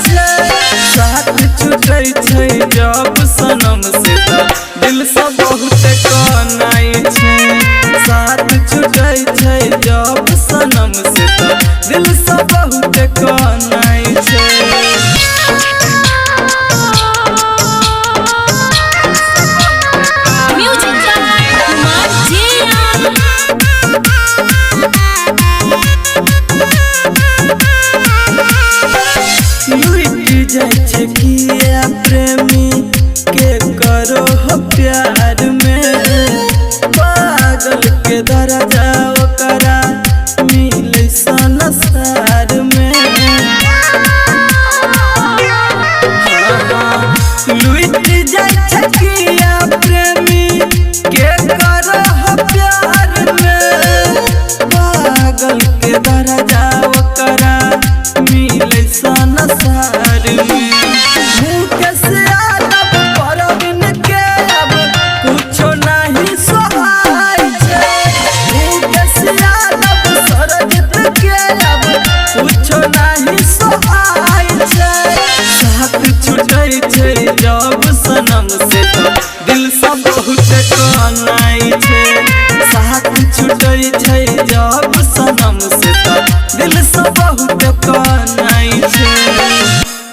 छै। साथ छुटै छै जब सनम से त दिल से बहुत कनाइ छै। साथ छुटै छै जब सनम से त दिल से बहुत कनाइ छै। म्यूजिक कुमार जी। लुटि जाइ छै किया प्रेमी के करो हो प्यार में, पागल के दर्जा ओकरा मिलै संसार में। लुटि जाइ छै किया प्रेमी के करो हो प्यार में, पागल के दर्जा ओकरा मिलै संसार में। मुकेश यादव परवीन के अब कुछो नहीं सोहाय छै। मुकेश यादव सरजित के अब कुछो नहीं सोहाय छै। साथ छुटै छै जब सनम से त दिल से बहुत कनाइ